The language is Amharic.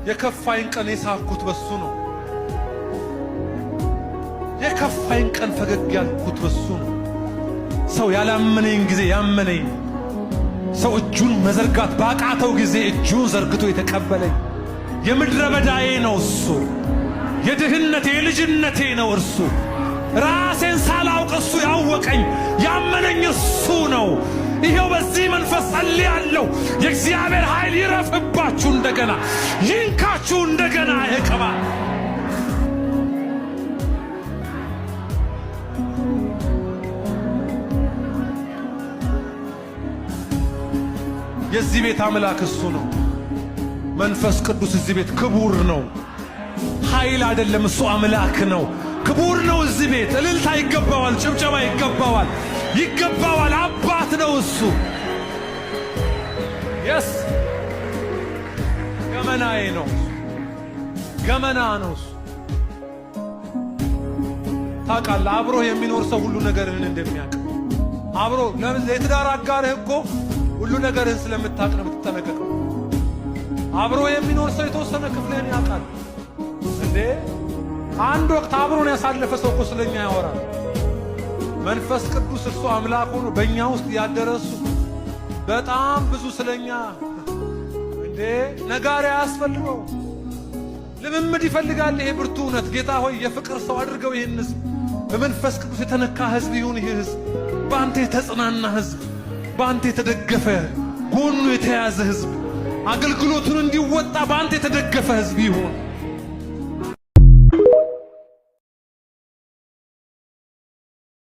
የከፋኝ ቀን የሳቅኩት በሱ ነው። የከፋኝ ቀን ፈገግ ያልኩት በሱ ነው። ሰው ያላመነኝ ጊዜ ያመነኝ፣ ሰው እጁን መዘርጋት ባቃተው ጊዜ እጁን ዘርግቶ የተቀበለኝ የምድረ በዳዬ ነው እሱ። የድህነቴ የልጅነቴ ነው እርሱ። ራሴን ሳላውቅ እሱ ያወቀኝ ያመነኝ እሱ ነው። ይሄው በዚህ መንፈስ ጸልያለሁ። የእግዚአብሔር ኃይል ይረፍባችሁ እንደገና፣ ይንካችሁ እንደገና ይቅባ። የዚህ ቤት አምላክ እሱ ነው። መንፈስ ቅዱስ እዚህ ቤት ክቡር ነው። ኃይል አይደለም፣ እሱ አምላክ ነው። ክቡር ነው። እዚህ ቤት እልልታ ይገባዋል፣ ጭብጨባ ይገባዋል፣ ይገባዋል። አባት ነው እሱ። Yes፣ ገመናዬ ነው፣ ገመና ነው እሱ። ታውቃለህ፣ አብሮህ የሚኖር ሰው ሁሉ ነገርህን እንደሚያውቅ፣ አብሮ የትዳር አጋርህ እኮ ሁሉ ነገርህን ስለምታውቅ ነው የምትጠነቀቀው። አብሮ የሚኖር ሰው የተወሰነ ክፍልህን ያውቃል እንዴ። አንድ ወቅት አብሮን ያሳለፈ ሰው እኮ ስለኛ ያወራል። መንፈስ ቅዱስ እርሱ አምላክ ሆኖ በእኛ ውስጥ ያደረ እሱ በጣም ብዙ ስለኛ እንዴ ነጋሪ አያስፈልገው። ልምምድ ይፈልጋል። ይሄ ብርቱ እውነት ጌታ ሆይ የፍቅር ሰው አድርገው ይህን ሕዝብ፣ በመንፈስ ቅዱስ የተነካ ሕዝብ ይሁን ይህ ሕዝብ፣ በአንተ የተጽናና ሕዝብ፣ በአንተ የተደገፈ ጎኑ የተያዘ ሕዝብ፣ አገልግሎቱን እንዲወጣ በአንተ የተደገፈ ሕዝብ ይሁን።